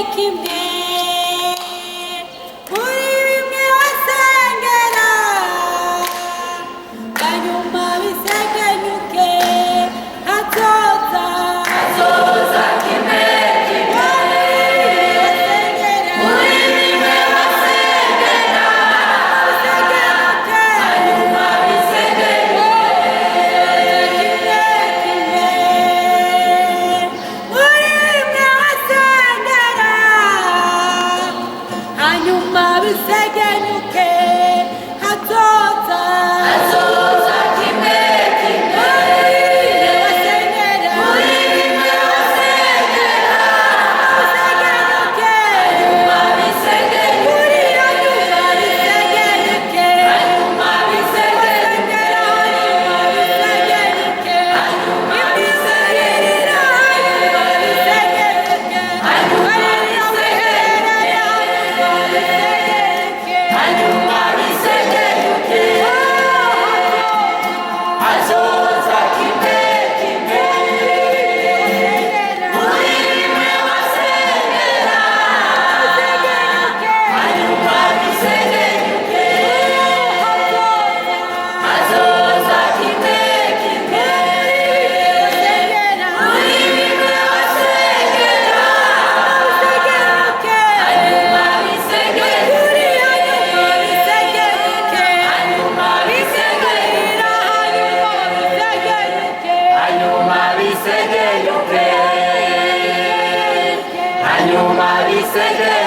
Kimwe muri bimwe wasengera, hanyuma bisegenyuke, hazoza, hazoza kimwe kimwe. Muri bimwe wasengera, bisegenyuke, hanyuma bisegenyuke, kimwe kimwe. Muri bimwe wasengera, hanyuma bisegenyuke, hazoza, hazoza kimwe kimwe. Muri bimwe wasengera, bisegenyuke, hanyuma bisegenyuke, hanyuma bisegenyuke, hanyuma bisegenyuke, hanyuma bisegenyuke, hanyuma bisegenyuke, hanyuma bisegenyuke, hanyuma bisegenyuke, hazoza kimwe kimwe. Muri bimwe wasengera, hanyuma bisegenyuke, hazoza kimwe kimwe. Muri bimwe wasengera, hanyuma bisegenyuke, hanyuma bisegenyuke, hanyuma bisegenyuke, hanyuma bisegenyuke.